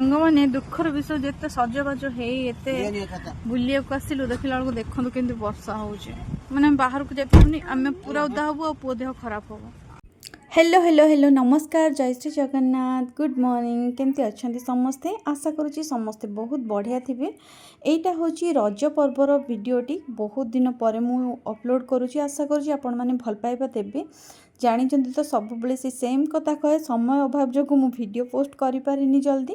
ସାଙ୍ଗମାନେ, ଦୁଃଖର ବିଷୟ, ଯେତେ ସଜବାଜ ହେଇ ଏତେ ବୁଲିବାକୁ ଆସିଲୁ, ଦେଖିଲା ବେଳକୁ ଦେଖନ୍ତୁ କେମିତି ବର୍ଷା ହଉଛି। ମାନେ ଆମେ ବାହାରକୁ ଯାଇପାରିବୁନି, ଆମେ ପୁରା ଓଦା ହବୁ ଆଉ ପୁଅ ଦେହ ଖରାପ ହବ। ହ୍ୟାଲୋ, ହ୍ୟାଲୋ, ହ୍ୟାଲୋ, ନମସ୍କାର, ଜୟ ଶ୍ରୀ ଜଗନ୍ନାଥ, ଗୁଡ଼୍ ମର୍ଣ୍ଣିଂ। କେମିତି ଅଛନ୍ତି ସମସ୍ତେ? ଆଶା କରୁଛି ସମସ୍ତେ ବହୁତ ବଢ଼ିଆ ଥିବେ। ଏଇଟା ହେଉଛି ରଜ ପର୍ବର ଭିଡ଼ିଓଟି। ବହୁତ ଦିନ ପରେ ମୁଁ ଅପଲୋଡ଼ କରୁଛି। ଆଶା କରୁଛି ଆପଣମାନେ ଭଲ ପାଇବା ଦେବେ। ଜାଣିଛନ୍ତି ତ, ସବୁବେଳେ ସେ ସେମ୍ କଥା କହେ, ସମୟ ଅଭାବ ଯୋଗୁଁ ମୁଁ ଭିଡ଼ିଓ ପୋଷ୍ଟ କରିପାରିନି ଜଲ୍ଦି।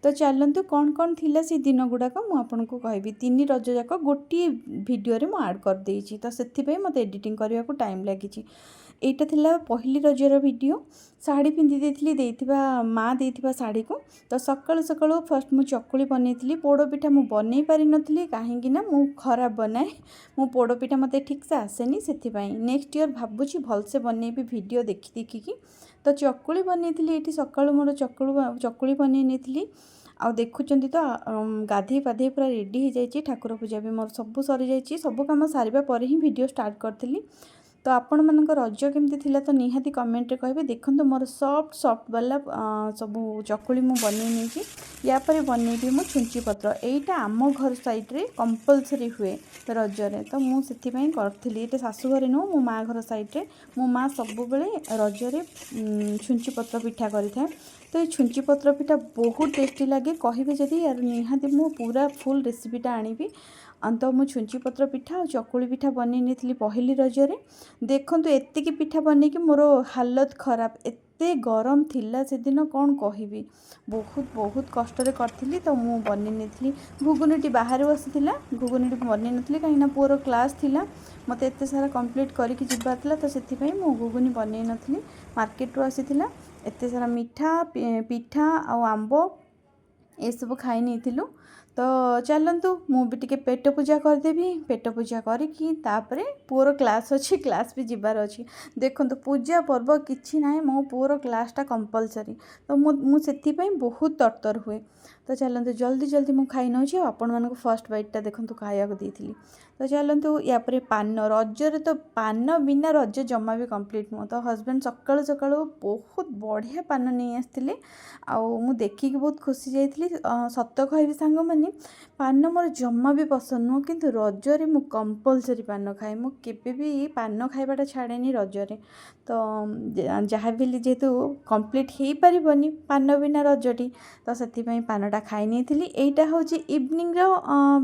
ତ ଚାଲନ୍ତୁ, କ'ଣ କ'ଣ ଥିଲା ସେ ଦିନ ଗୁଡ଼ାକ ମୁଁ ଆପଣଙ୍କୁ କହିବି। ତିନି ରଜ ଯାକ ଗୋଟିଏ ଭିଡ଼ିଓରେ ମୁଁ ଆଡ଼୍ କରିଦେଇଛି, ତ ସେଥିପାଇଁ ମୋତେ ଏଡ଼ିଟିଂ କରିବାକୁ ଟାଇମ୍ ଲାଗିଛି। ଏଇଟା ଥିଲା ପହିଲି ରଜର ଭିଡ଼ିଓ। ଶାଢ଼ୀ ପିନ୍ଧି ଦେଇଥିଲି, ଦେଇଥିବା ମା ଦେଇଥିବା ଶାଢ଼ୀକୁ। ତ ସକାଳୁ ସକାଳୁ ଫାର୍ଷ୍ଟ ମୁଁ ଚକୁଳି ବନେଇଥିଲି। ପୋଡ଼ ପିଠା ମୁଁ ବନେଇ ପାରିନଥିଲି, କାହିଁକି ନା ମୁଁ ଖରାପ ବନାଏ। ମୁଁ ପୋଡ଼ ପିଠା ମୋତେ ଠିକ୍ସେ ଆସେନି, ସେଥିପାଇଁ ନେକ୍ସଟ ଇୟର୍ ଭାବୁଛି ଭଲସେ ବନେଇବି ଭିଡ଼ିଓ ଦେଖି ଦେଖିକି। ତ ଚକୁଳି ବନେଇଥିଲି ଏଇଠି। ସକାଳୁ ମୋର ଚକୁଳି ଚକୁଳି ବନେଇ ନେଇଥିଲି। ଆଉ ଦେଖୁଛନ୍ତି ତ, ଗାଧେଇ ପାଧେଇ ପୁରା ରେଡ଼ି ହେଇଯାଇଛି। ଠାକୁର ପୂଜା ବି ମୋର ସବୁ ସରିଯାଇଛି। ସବୁ କାମ ସାରିବା ପରେ ହିଁ ଭିଡ଼ିଓ ଷ୍ଟାର୍ଟ କରିଥିଲି। ତ ଆପଣମାନଙ୍କ ରଜ କେମିତି ଥିଲା, ତ ନିହାତି କମେଣ୍ଟରେ କହିବେ। ଦେଖନ୍ତୁ, ମୋର ସଫ୍ଟ ସଫ୍ଟ ବାଲା ସବୁ ଚକୁଳି ମୁଁ ବନେଇ ନେଇଛି। ୟା ପରେ ବନେଇବି ମୁଁ ଛୁଞ୍ଚି ପତ୍ର। ଏଇଟା ଆମ ଘର ସାଇଡ଼୍ରେ କମ୍ପଲସରି ହୁଏ ରଜରେ, ତ ମୁଁ ସେଥିପାଇଁ କରିଥିଲି। ଏଇଟା ଶାଶୁଘରେ ନୁହଁ, ମୋ ମା ଘର ସାଇଡ଼୍ରେ। ମୋ ମା ସବୁବେଳେ ରଜରେ ଛୁଞ୍ଚି ପତ୍ର ପିଠା କରିଥାଏ। ତ ଏଇ ଛୁଞ୍ଚି ପତ୍ର ପିଠା ବହୁତ ଟେଷ୍ଟି ଲାଗେ। କହିବେ ଯଦି ୟାର ନିହାତି ମୁଁ ପୁରା ଫୁଲ୍ ରେସିପିଟା ଆଣିବି। ତ ମୁଁ ଛୁଞ୍ଚି ପତ୍ର ପିଠା ଆଉ ଚକୁଳି ପିଠା ବନେଇ ନେଇଥିଲି ପହିଲି ରଜରେ। ଦେଖନ୍ତୁ, ଏତିକି ପିଠା ବନେଇକି ମୋର ହାଲତ ଖରାପ। ଏତେ ଗରମ ଥିଲା ସେଦିନ, କ'ଣ କହିବି? ବହୁତ ବହୁତ କଷ୍ଟରେ କରିଥିଲି। ତ ମୁଁ ବନେଇ ନେଇଥିଲି। ଘୁଗୁନିଟି ବାହାରୁ ଆସିଥିଲା। ଘୁଗୁନିଟି ବନେଇ ନଥିଲି, କାହିଁକିନା ପୁଅର କ୍ଲାସ୍ ଥିଲା, ମୋତେ ଏତେ ସାରା କମ୍ପ୍ଲିଟ୍ କରିକି ଯିବାର ଥିଲା, ତ ସେଥିପାଇଁ ମୁଁ ଘୁଗୁନି ବନେଇ ନଥିଲି। ମାର୍କେଟରୁ ଆସିଥିଲା। ଏତେ ସାରା ମିଠା, ପିଠା ଆଉ ଆମ୍ବ ଏସବୁ ଖାଇ ନେଇଥିଲୁ। ତ ଚାଲନ୍ତୁ, ମୁଁ ବି ଟିକେ ପେଟ ପୂଜା କରିଦେବି। ପେଟ ପୂଜା କରିକି ତାପରେ ପୁଅର କ୍ଲାସ୍ ଅଛି, କ୍ଲାସ୍ ବି ଯିବାର ଅଛି। ଦେଖନ୍ତୁ, ପୂଜା ପର୍ବ କିଛି ନାହିଁ, ମୋ ପୁଅର କ୍ଲାସ୍ଟା କମ୍ପଲସରି। ତ ମୁଁ ସେଥିପାଇଁ ବହୁତ ତରତର ହୁଏ। ତ ଚାଲନ୍ତୁ, ଜଲ୍ଦି ଜଲ୍ଦି ମୁଁ ଖାଇ ନେଉଛି। ଆଉ ଆପଣମାନଙ୍କୁ ଫାର୍ଷ୍ଟ ବାଇଟ୍ଟା ଦେଖନ୍ତୁ, ଖାଇବାକୁ ଦେଇଥିଲି। ତ ଚାଲନ୍ତୁ, ୟା ପରେ ପାନ। ରଜରେ ତ ପାନ ବିନା ରଜ ଜମା ବି କମ୍ପ୍ଲିଟ୍ ନୁହଁ। ତ ହଜବେଣ୍ଡ ସକାଳୁ ସକାଳୁ ବହୁତ ବଢ଼ିଆ ପାନ ନେଇ ଆସିଥିଲେ ଆଉ ମୁଁ ଦେଖିକି ବହୁତ ଖୁସି ଯାଇଥିଲି। ସତ କହିବି ସାଙ୍ଗମାନେ, ପାନ ମୋର ଜମା ବି ପସନ୍ଦ ନୁହଁ, କିନ୍ତୁ ରଜରେ ମୁଁ କମ୍ପଲସରି ପାନ ଖାଏ। ମୁଁ କେବେ ବି ପାନ ଖାଇବାଟା ଛାଡ଼େନି ରଜରେ। ତ ଯାହା ବି ହେଲେ ଯେହେତୁ କମ୍ପ୍ଲିଟ୍ ହେଇପାରିବନି ପାନ ବିନା ରଜଟି, ତ ସେଥିପାଇଁ ପାନଟା ଖାଇ ନେଇଥିଲି। ଏଇଟା ହେଉଛି ଇଭିନିଂର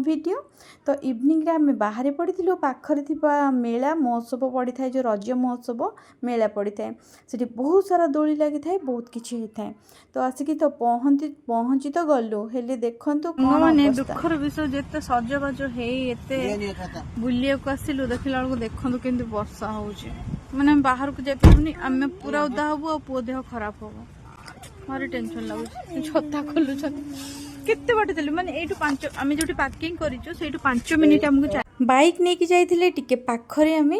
ଭିଡ଼ିଓ। ତ ଇଭିନିଂରେ ଆମେ ବାହାରେ ପଡ଼ିଥିଲୁ। ପାଖରେ ଥିବା ମେଳା ମହୋତ୍ସବ ପଡ଼ିଥାଏ, ଯେଉଁ ରଜ ମହୋତ୍ସବ ମେଳା ପଡ଼ିଥାଏ, ସେଠି ବହୁତ ସାରା ଦୋଳି ଲାଗିଥାଏ, ବହୁତ କିଛି ହେଇଥାଏ। ତ ଆସିକି ତ ପହଞ୍ଚି ପହଞ୍ଚି ତ ଗଲୁ, ହେଲେ ଦେଖନ୍ତୁ କ'ଣ ସାଙ୍ଗମାନେ, ଅବସ୍ଥା। ଦୁଃଖର ବିଷୟ, ଯେତେ ସଜବାଜ ହେଇ ଏତେ ବୁଲିବାକୁ ଆସିଲୁ, ଦେଖିଲା ବେଳକୁ ଦେଖନ୍ତୁ କେମିତି ବର୍ଷା ହଉଛି। ମାନେ ଆମେ ବାହାରକୁ ଯାଇପାରିବୁନି, ଆମେ ପୁରା ଓଦା ହବୁ ଆଉ ପୁଅ ଦେହ ଖରାପ ହବ। ଭାରି ଟେନସନ ଲାଗୁଛି। ଛତା ଖୋଲୁଛନ୍ତି। କେତେ ବାଟ ଦେଲୁ, ମାନେ ଏଇଠୁ 5, ଆମେ ଯୋଉଠି ପାର୍କିଂ କରିଛୁ ସେଇଠୁ 5 ମିନିଟ୍ ଆମକୁ ବାଇକ୍ ନେଇକି ଯାଇଥିଲେ ଟିକେ ପାଖରେ ଆମେ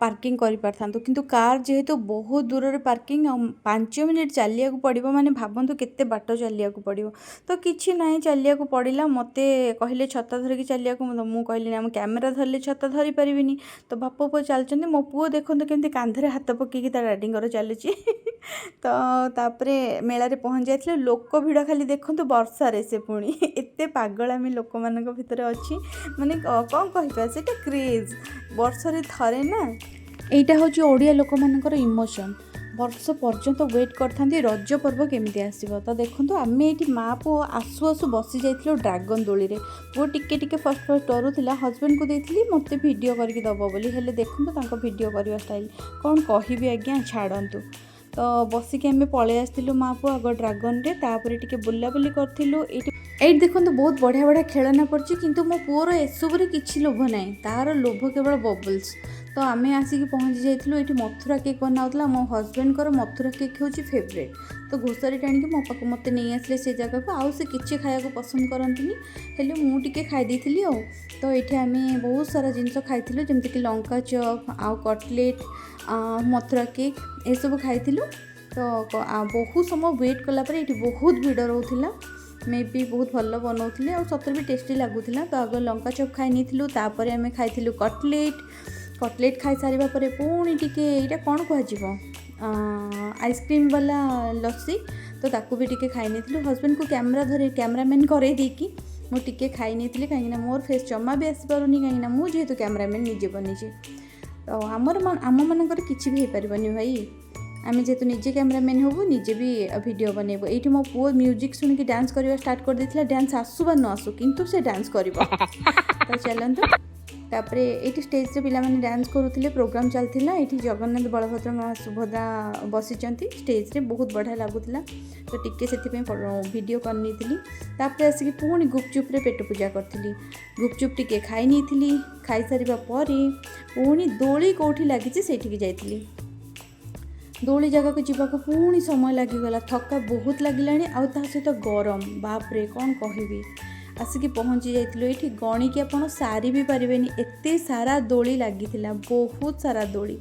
ପାର୍କିଂ କରିପାରିଥାନ୍ତୁ, କିନ୍ତୁ କାର୍ ଯେହେତୁ ବହୁତ ଦୂରରେ ପାର୍କିଂ ଆଉ 5 ମିନିଟ୍ ଚାଲିବାକୁ ପଡ଼ିବ। ମାନେ ଭାବନ୍ତୁ କେତେ ବାଟ ଚାଲିବାକୁ ପଡ଼ିବ। ତ କିଛି ନାହିଁ, ଚାଲିବାକୁ ପଡ଼ିଲା। ମୋତେ କହିଲେ ଛତା ଧରିକି ଚାଲିବାକୁ। ମୁଁ କହିଲି ନା, ମୁଁ କ୍ୟାମେରା ଧରିଲେ ଛତା ଧରିପାରିବିନି। ତ ବାପ ପୁଅ ଚାଲୁଛନ୍ତି। ମୋ ପୁଅ ଦେଖନ୍ତୁ କେମିତି କାନ୍ଧରେ ହାତ ପକେଇକି ତା ଡାଡ଼ିଙ୍କର ଚାଲୁଛି। ତ ତାପରେ ମେଳାରେ ପହଞ୍ଚି ଯାଇଥିଲେ। ଲୋକ ଭିଡ଼ ଖାଲି ଦେଖନ୍ତୁ, ବର୍ଷାରେ ସେ ପୁଣି ଏତେ ପାଗଳାମି ଲୋକମାନଙ୍କ ଭିତରେ ଅଛି। ମାନେ କ'ଣ କହିବା, ସେଇଟା କ୍ରେଜ୍, ବର୍ଷରେ ଥରେ ନା। ଏଇଟା ହେଉଛି ଓଡ଼ିଆ ଲୋକମାନଙ୍କର ଇମୋସନ୍। ବର୍ଷ ପର୍ଯ୍ୟନ୍ତ ୱେଟ୍ କରିଥାନ୍ତି ରଜ ପର୍ବ କେମିତି ଆସିବ। ତ ଦେଖନ୍ତୁ, ଆମେ ଏଇଠି ମା ପୁଅ ଆସୁ ଆସୁ ବସି ଯାଇଥିଲୁ ଡ୍ରାଗନ୍ ଦୋଳିରେ। ପୁଅ ଟିକେ ଟିକେ ଫାର୍ଷ୍ଟ ଫାର୍ଷ୍ଟ ଡରୁଥିଲା। ହଜବେଣ୍ଡକୁ ଦେଇଥିଲି ମୋତେ ଭିଡ଼ିଓ କରିକି ଦେବ ବୋଲି। ହେଲେ ଦେଖନ୍ତୁ ତାଙ୍କ ଭିଡ଼ିଓ କରିବା ଷ୍ଟାଇଲ୍, କ'ଣ କହିବି ଆଜ୍ଞା, ଛାଡ଼ନ୍ତୁ। ତ ବସିକି ଆମେ ପଳେଇ ଆସିଥିଲୁ ମା ପୁଅ ଆଗ ଡ୍ରାଗନରେ। ତାପରେ ଟିକେ ବୁଲାବୁଲି କରିଥିଲୁ। ଏଇଠି ଏଇଠି ଦେଖନ୍ତୁ, ବହୁତ ବଢ଼ିଆ ବଢ଼ିଆ ଖେଳନା ପଡ଼ିଛି, କିନ୍ତୁ ମୋ ପୁଅର ଏସବୁରେ କିଛି ଲୋଭ ନାହିଁ। ତାର ଲୋଭ କେବଳ ବବଲ୍ସ। ତ ଆମେ ଆସିକି ପହଞ୍ଚି ଯାଇଥିଲୁ। ଏଇଠି ମଥୁରା କେକ୍ ବନାଉଥିଲା। ମୋ ହଜବେଣ୍ଡଙ୍କର ମଥୁରା କେକ୍ ହେଉଛି ଫେଭରେଟ୍। ତ ଘୋଷାରି ଟାଣିକି ମୋ ପାଖକୁ ମୋତେ ନେଇ ଆସିଲେ ସେ ଜାଗାକୁ। ଆଉ ସେ କିଛି ଖାଇବାକୁ ପସନ୍ଦ କରନ୍ତିନି, ହେଲେ ମୁଁ ଟିକେ ଖାଇ ଦେଇଥିଲି। ଆଉ ତ ଏଇଠି ଆମେ ବହୁତ ସାରା ଜିନିଷ ଖାଇଥିଲୁ, ଯେମିତିକି ଲଙ୍କା ଚପ୍ ଆଉ କଟଲେଟ୍, ମଥୁରା କେକ୍, ଏସବୁ ଖାଇଥିଲୁ। ତ ବହୁତ ସମୟ ୱେଟ୍ କଲା ପରେ, ଏଇଠି ବହୁତ ଭିଡ଼ ରହୁଥିଲା, ମେ ବି ବହୁତ ଭଲ ବନାଉଥିଲେ ଆଉ ସତରେ ବି ଟେଷ୍ଟି ଲାଗୁଥିଲା। ତ ଆଗ ଲଙ୍କା ଚପ୍ ଖାଇ ନେଇଥିଲୁ, ତାପରେ ଆମେ ଖାଇଥିଲୁ କଟଲେଟ୍। କଟଲେଟ୍ ଖାଇସାରିବା ପରେ ପୁଣି ଟିକେ ଏଇଟା କ'ଣ କୁହାଯିବ, ଆଇସ୍କ୍ରିମ୍ ବାଲା ଲସି। ତ ତାକୁ ବି ଟିକେ ଖାଇ ନେଇଥିଲୁ। ହଜବେଣ୍ଡକୁ କ୍ୟାମେରା ଧରି କ୍ୟାମେରାମ୍ୟାନ୍ କରେଇ ଦେଇକି ମୁଁ ଟିକେ ଖାଇ ନେଇଥିଲି, କାହିଁକିନା ମୋର ଫେସ୍ ଜମା ବି ଆସିପାରୁନି, କାହିଁକିନା ମୁଁ ଯେହେତୁ କ୍ୟାମେରାମ୍ୟାନ୍ ନିଜେ ବନେଇଛି। ତ ଆମର ଆମମାନଙ୍କର କିଛି ବି ହେଇପାରିବନି ଭାଇ। ଆମେ ଯେହେତୁ ନିଜେ କ୍ୟାମେରାମ୍ୟାନ୍ ହେବୁ, ନିଜେ ବି ଭିଡ଼ିଓ ବନେଇବୁ। ଏଇଠି ମୋ ପୁଅ ମ୍ୟୁଜିକ୍ ଶୁଣିକି ଡ୍ୟାନ୍ସ କରିବା ଷ୍ଟାର୍ଟ କରିଦେଇଥିଲା। ଡ୍ୟାନ୍ସ ଆସୁ ବା ନ ଆସୁ, କିନ୍ତୁ ସେ ଡ୍ୟାନ୍ସ କରିବ। ତ ଚାଲନ୍ତୁ, ତାପରେ ଏଇଠି ଷ୍ଟେଜ୍ରେ ପିଲାମାନେ ଡ୍ୟାନ୍ସ କରୁଥିଲେ, ପ୍ରୋଗ୍ରାମ୍ ଚାଲିଥିଲା। ଏଇଠି ଜଗନ୍ନାଥ, ବଳଭଦ୍ର, ମା ସୁଭଦ୍ରା ବସିଛନ୍ତି ଷ୍ଟେଜ୍ରେ, ବହୁତ ବଢ଼ିଆ ଲାଗୁଥିଲା। ତ ଟିକେ ସେଥିପାଇଁ ଭିଡ଼ିଓ କରିନେଇଥିଲି। ତାପରେ ଆସିକି ପୁଣି ଗୁପଚୁପ୍ରେ ପେଟ ପୂଜା କରିଥିଲି। ଗୁପଚୁପ୍ ଟିକେ ଖାଇ ନେଇଥିଲି। ଖାଇସାରିବା ପରେ ପୁଣି ଦୋଳି କେଉଁଠି ଲାଗିଛି ସେଇଠିକି ଯାଇଥିଲି। ଦୋଳି ଜାଗାକୁ ଯିବାକୁ ପୁଣି ସମୟ ଲାଗିଗଲା। ଥକା ବହୁତ ଲାଗିଲାଣି ଆଉ ତା ସହିତ ଗରମ, ବାପରେ, କ'ଣ କହିବି। ଆସିକି ପହଞ୍ଚି ଯାଇଥିଲୁ। ଏଇଠି ଗଣିକି ଆପଣ ସାରି ବି ପାରିବେନି, ଏତେ ସାରା ଦୋଳି ଲାଗିଥିଲା, ବହୁତ ସାରା ଦୋଳି।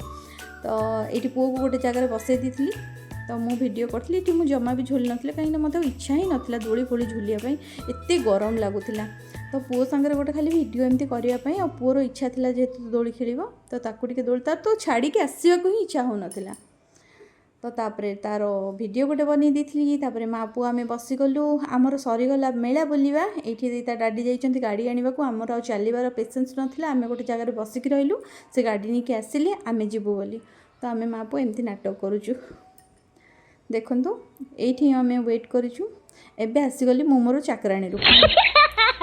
ତ ଏଇଠି ପୁଅକୁ ଗୋଟେ ଜାଗାରେ ବସେଇ ଦେଇଥିଲି, ତ ମୁଁ ଭିଡ଼ିଓ କରିଥିଲି। ଏଠି ମୁଁ ଜମା ବି ଝୁଲି ନଥିଲି, କାହିଁକିନା ମୋତେ ଆଉ ଇଚ୍ଛା ହିଁ ନଥିଲା ଦୋଳି ଫୋଳି ଝୁଲିବା ପାଇଁ, ଏତେ ଗରମ ଲାଗୁଥିଲା। ତ ପୁଅ ସାଙ୍ଗରେ ଗୋଟେ ଖାଲି ଭିଡ଼ିଓ ଏମିତି କରିବା ପାଇଁ, ଆଉ ପୁଅର ଇଚ୍ଛା ଥିଲା ଯେହେତୁ ଦୋଳି ଖେଳିବ, ତ ତାକୁ ଟିକେ ଦୋଳି ତାର ତ ଛାଡ଼ିକି ଆସିବାକୁ ହିଁ ଇଚ୍ଛା ହେଉନଥିଲା। ତ ତାପରେ ତାର ଭିଡ଼ିଓ ଗୋଟେ ବନେଇ ଦେଇଥିଲି। ତାପରେ ମା ପୁଅ ଆମେ ବସିଗଲୁ। ଆମର ସରିଗଲା ମେଳା ବୁଲିବା। ଏଇଠି ତା ଡାଡ଼ି ଯାଇଛନ୍ତି ଗାଡ଼ି ଆଣିବାକୁ। ଆମର ଆଉ ଚାଲିବାର ପେସେନ୍ସ ନଥିଲା। ଆମେ ଗୋଟେ ଜାଗାରେ ବସିକି ରହିଲୁ, ସେ ଗାଡ଼ି ନେଇକି ଆସିଲେ ଆମେ ଯିବୁ ବୋଲି। ତ ଆମେ ମା ପୁଅ ଏମିତି ନାଟକ କରୁଛୁ। ଦେଖନ୍ତୁ, ଏଇଠି ଆମେ ୱେଟ୍ କରିଛୁ। ଏବେ ଆସିଗଲି ମୁଁ ମୋର ଚାକରାଣୀ ରୂପ।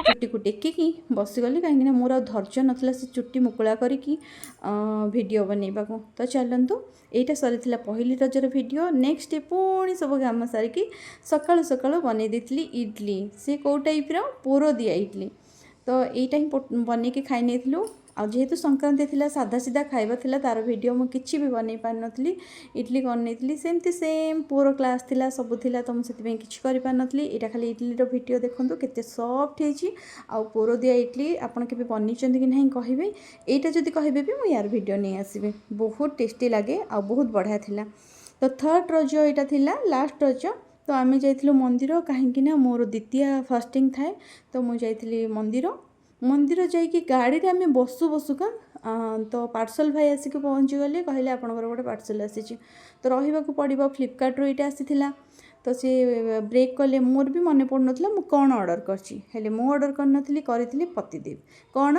ଚୁଟିକୁ ଟେକିକି ବସିଗଲି, କାହିଁକିନା ମୋର ଆଉ ଧୈର୍ଯ୍ୟ ନଥିଲା ସେ ଚୁଟି ମୁକୁଳା କରିକି ଭିଡ଼ିଓ ବନେଇବାକୁ। ତ ଚାଲନ୍ତୁ, ଏଇଟା ସରିଥିଲା ପହିଲି ରଜର ଭିଡ଼ିଓ। ନେକ୍ସଟ ଡେ ପୁଣି ସବୁ କାମ ସାରିକି ସକାଳୁ ସକାଳୁ ବନେଇ ଦେଇଥିଲି ଇଡ଼ଲି। ସେ କେଉଁ ଟାଇପ୍ର? ପୋର ଦିଆ ଇଡ଼ଲି। ତ ଏଇଟା ହିଁ ବନେଇକି ଖାଇ ନେଇଥିଲୁ। ଆଉ ଯେହେତୁ ସଂକ୍ରାନ୍ତି ଥିଲା, ସାଧା ସିଧା ଖାଇବା ଥିଲା, ତାର ଭିଡ଼ିଓ ମୁଁ କିଛି ବି ବନେଇ ପାରିନଥିଲି। ଇଡ଼ଲି କରିନେଇଥିଲି ସେମିତି ସେମ୍। ପୁଅର କ୍ଲାସ୍ ଥିଲା, ସବୁ ଥିଲା, ତ ମୁଁ ସେଥିପାଇଁ କିଛି କରିପାରିନଥିଲି। ଏଇଟା ଖାଲି ଇଡ଼ଲିର ଭିଡ଼ିଓ। ଦେଖନ୍ତୁ କେତେ ସଫ୍ଟ ହେଇଛି। ଆଉ ପୋର ଦିଆ ଇଡ଼ଲି ଆପଣ କେବେ ବନେଇଛନ୍ତି କି ନାହିଁ କହିବେ। ଏଇଟା ଯଦି କହିବେ ବି ମୁଁ ୟାର ଭିଡ଼ିଓ ନେଇ ଆସିବି। ବହୁତ ଟେଷ୍ଟି ଲାଗେ ଆଉ ବହୁତ ବଢ଼ିଆ ଥିଲା। ତ ଥର୍ଡ଼ ରଜ ଏଇଟା ଥିଲା, ଲାଷ୍ଟ ରଜ। ତ ଆମେ ଯାଇଥିଲୁ ମନ୍ଦିର, କାହିଁକି ନା ମୋର ଦ୍ୱିତୀୟା ଫାଷ୍ଟିଂ ଥାଏ, ତ ମୁଁ ଯାଇଥିଲି ମନ୍ଦିର। ମନ୍ଦିର ଯାଇକି ଗାଡ଼ିରେ ଆମେ ବସୁ ବସୁକା ତ ପାର୍ସଲ୍ ଭାଇ ଆସିକି ପହଞ୍ଚିଗଲେ। କହିଲେ, ଆପଣଙ୍କର ଗୋଟେ ପାର୍ସଲ୍ ଆସିଛି, ତ ରହିବାକୁ ପଡ଼ିବ। ଫ୍ଲିପକାର୍ଟରୁ ଏଇଟା ଆସିଥିଲା। ତ ସେ ବ୍ରେକ୍ କଲେ। ମୋର ବି ମନେ ପଡ଼ୁନଥିଲା ମୁଁ କ'ଣ ଅର୍ଡ଼ର କରିଛି। ହେଲେ ମୁଁ ଅର୍ଡ଼ର କରିନଥିଲି, କରିଥିଲି ପତିଦେବ। କ'ଣ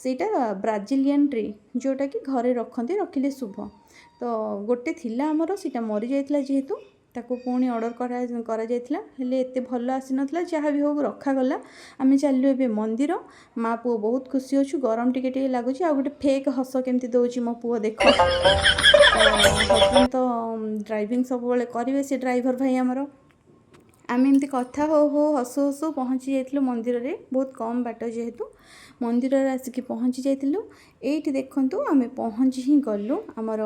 ସେଇଟା? ବ୍ରାଜିଲିଆନ୍ ଟ୍ରି, ଯେଉଁଟାକି ଘରେ ରଖନ୍ତି, ରଖିଲେ ଶୁଭ। ତ ଗୋଟେ ଥିଲା ଆମର, ସେଇଟା ମରିଯାଇଥିଲା ଯେହେତୁ ତାକୁ ପୁଣି ଅର୍ଡ଼ର କରାଯାଇଥିଲା। ହେଲେ ଏତେ ଭଲ ଆସିନଥିଲା। ଯାହା ବି ହଉ, ରଖାଗଲା। ଆମେ ଚାଲିଲୁ ଏବେ ମନ୍ଦିର। ମା ପୁଅ ବହୁତ ଖୁସି ଅଛୁ। ଗରମ ଟିକେ ଟିକେ ଲାଗୁଛି। ଆଉ ଗୋଟେ ଫେକ୍ ହସ କେମିତି ଦେଉଛି ମୋ ପୁଅ ଦେଖ। ହଜବେଣ୍ଡ ତ ଡ୍ରାଇଭିଂ ସବୁବେଳେ କରିବେ, ସେ ଡ୍ରାଇଭର ଭାଇ ଆମର। ଆମେ ଏମିତି କଥା ହଉ ହଉ, ହସୁ ହସୁ ପହଞ୍ଚି ଯାଇଥିଲୁ ମନ୍ଦିରରେ। ବହୁତ କମ୍ ବାଟ ଯେହେତୁ, ମନ୍ଦିରରେ ଆସିକି ପହଞ୍ଚି ଯାଇଥିଲୁ। ଏଇଠି ଦେଖନ୍ତୁ, ଆମେ ପହଞ୍ଚି ହିଁ ଗଲୁ ଆମର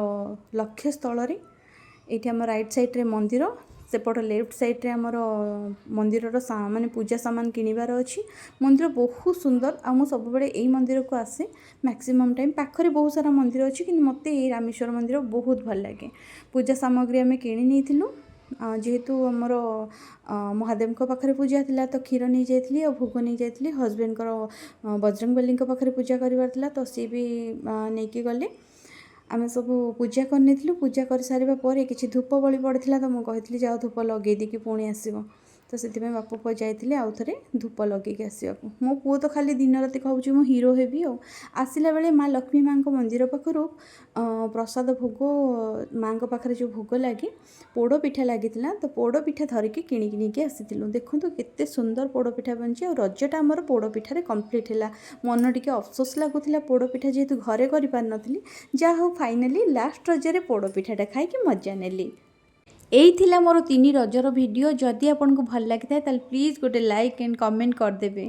ଲକ୍ଷ୍ୟସ୍ଥଳରେ। ଏଇଠି ଆମ ରାଇଟ୍ ସାଇଡ଼୍ରେ ମନ୍ଦିର, ସେପଟ ଲେଫ୍ଟ ସାଇଡ଼୍ରେ ଆମର ମନ୍ଦିରର ମାନେ ପୂଜା ସାମାନ କିଣିବାର ଅଛି। ମନ୍ଦିର ବହୁତ ସୁନ୍ଦର ଆଉ ମୁଁ ସବୁବେଳେ ଏଇ ମନ୍ଦିରକୁ ଆସେ ମ୍ୟାକ୍ସିମମ୍ ଟାଇମ୍। ପାଖରେ ବହୁତ ସାରା ମନ୍ଦିର ଅଛି, କିନ୍ତୁ ମୋତେ ଏଇ ରାମେଶ୍ୱର ମନ୍ଦିର ବହୁତ ଭଲ ଲାଗେ। ପୂଜା ସାମଗ୍ରୀ ଆମେ କିଣି ନେଇଥିଲୁ। ଯେହେତୁ ଆମର ମହାଦେବଙ୍କ ପାଖରେ ପୂଜା ଥିଲା, ତ କ୍ଷୀର ନେଇଯାଇଥିଲି ଆଉ ଭୋଗ ନେଇଯାଇଥିଲି। ହଜବେଣ୍ଡଙ୍କର ବଜରଙ୍ଗବଲୀଙ୍କ ପାଖରେ ପୂଜା କରିବାର ଥିଲା, ତ ସିଏ ବି ନେଇକି ଗଲେ। ଆମେ ସବୁ ପୂଜା କରିନେଇଥିଲୁ। ପୂଜା କରିସାରିବା ପରେ କିଛି ଧୂପ ବଳି ପଡ଼ିଥିଲା, ତ ମୁଁ କହିଥିଲି, ଯାଅ ଧୂପ ଲଗେଇ ଦେଇକି ପୁଣି ଆସିବ। ତ ସେଥିପାଇଁ ବାପ ପୁଅ ଯାଇଥିଲେ ଆଉ ଥରେ ଧୂପ ଲଗେଇକି ଆସିବାକୁ। ମୋ ପୁଅ ତ ଖାଲି ଦିନ ରାତି କହୁଛି ମୁଁ ହିରୋ ହେବି। ଆଉ ଆସିଲା ବେଳେ ମା ଲକ୍ଷ୍ମୀ ମାଆଙ୍କ ମନ୍ଦିର ପାଖରୁ ପ୍ରସାଦ ଭୋଗ, ମାଆଙ୍କ ପାଖରେ ଯେଉଁ ଭୋଗ ଲାଗେ, ପୋଡ଼ ପିଠା ଲାଗିଥିଲା। ତ ପୋଡ଼ ପିଠା ଧରିକି କିଣିକି ନେଇକି ଆସିଥିଲୁ। ଦେଖନ୍ତୁ କେତେ ସୁନ୍ଦର ପୋଡ଼ ପିଠା ବନିଛି। ଆଉ ରଜଟା ଆମର ପୋଡ଼ ପିଠାରେ କମ୍ପ୍ଲିଟ୍ ହେଲା। ମନ ଟିକେ ଅଫସୋସ ଲାଗୁଥିଲା, ପୋଡ଼ ପିଠା ଯେହେତୁ ଘରେ କରିପାରିନଥିଲି। ଯାହା ହଉ, ଫାଇନାଲି ଲାଷ୍ଟ ରଜରେ ପୋଡ଼ ପିଠାଟା ଖାଇକି ମଜା ନେଲି। ଏଇ ଥିଲା ମୋର ତିନି ରଜର ଭିଡ଼ିଓ। ଯଦି ଆପଣଙ୍କୁ ଭଲ ଲାଗିଥାଏ, ତାହେଲେ ପ୍ଲିଜ୍ ଗୋଟେ ଲାଇକ୍ ଆଣ୍ଡ କମେଣ୍ଟ କରିଦେବେ।